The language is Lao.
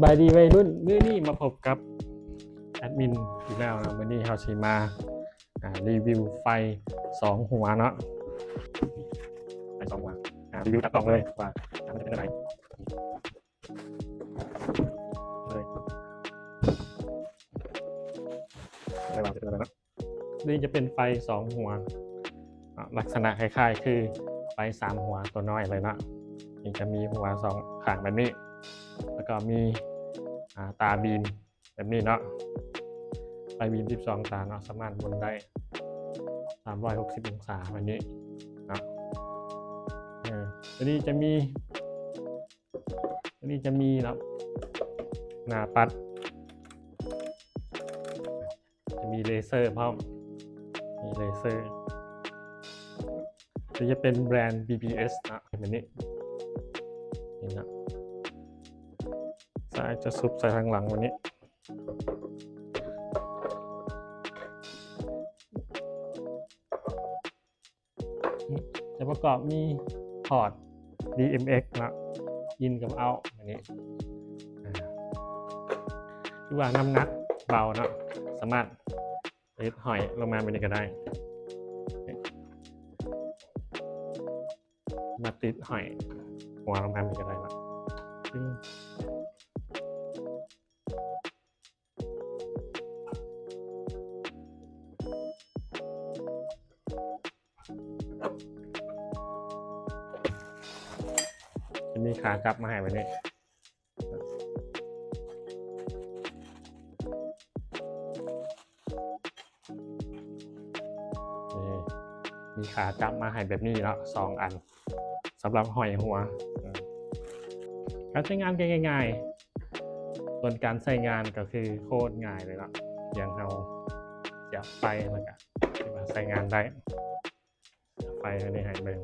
ສະບາຍດີໄວລຸ້ນ, ມື້ນີ້ມາພົບກັບແອດມິນອີກແລ້ວເນາະ. ມື້ນີ້ເຮົາຊິມາ ອ່າ ຣີວິວໄຟສອງຫົວເນາະ, ໄຟສອງຫົວ ອ່າ ຣີວິວຈັບຕ້ອງເລີຍວ່າ ອ່າ ມັນຈະເປັນຈັ່ງໃດເລີຍ ເລີຍວ່າຈະເປັນຈັ່ງໃດເນາະ. ນີ້ຈະເປັນໄຟສອງຫົວ ອ່າ ລັກສະນະຄ້າຍໆຄືໄຟສາມຫົວຕົວນ້ອຍເລີຍເນາະ. ນີ້ຈະມີຫົວສອງຂ້າງແບບນີ້ ແລ້ວກໍມີ ອ່າ ຕາບີມແບບນີ້ເນາະ. ໄຟບີມສິບສອງຕາເນາະ, ສາມາດໝູນໄດ້ສາມຮ້ອຍຫົກສິບອົງສາແບບນີ້ເນາະ. ເອີ ຕົວນີ້ຈະມີ ອັນນີ້ຈະມີເນາະ ໜ້າປັດ ຈະມີເລເຊີພ້ອມ ມີເລເຊີ. ຕົວນີ້ຈະເປັນແບຣນ ບີບີເອັສ ເນາະ ແບບນີ້ ນີ້ເນາະ. ສາຍຈະຊຸບໃສ່ທາງຫຼັງແບບນີ້. ຈະປະກອບມີພອດ ດີເອັມເອັກ ເນາະ ອິນກັບເອົາ ອັນນີ້ ອ່າ ຄືວ່ານ້ຳໜັກເບົາເນາະ, ສາມາດຕິດຫ້ອຍລົງມາແບບນີ້ກໍໄດ້, ມາຕິດຫ້ອຍຫົວລົງມາແບບນີ້ກໍໄດ້ເນາະ. ຈະມີຂາຈັບມາໃຫ້ແບບນີ້, ນີ້ ມີຂາຈັບມາໃຫ້ແບບນີ້ເນາະ ສອງອັນ. ສຳລັບຫ້ອຍຫົວ ເອີ ການໃຊ້ງານກໍງ່າຍໆ, ສ່ວນການໃຊ້ງານກໍຄືໂຄດງ່າຍເລີຍເນາະ, ພຽງເຮົາສຽບໄຟແລ້ວກໍຖືວ່າໃຊ້ງານໄດ້. ສຽບໄຟອັນນີ້ໃຫ້ເບິ່ງ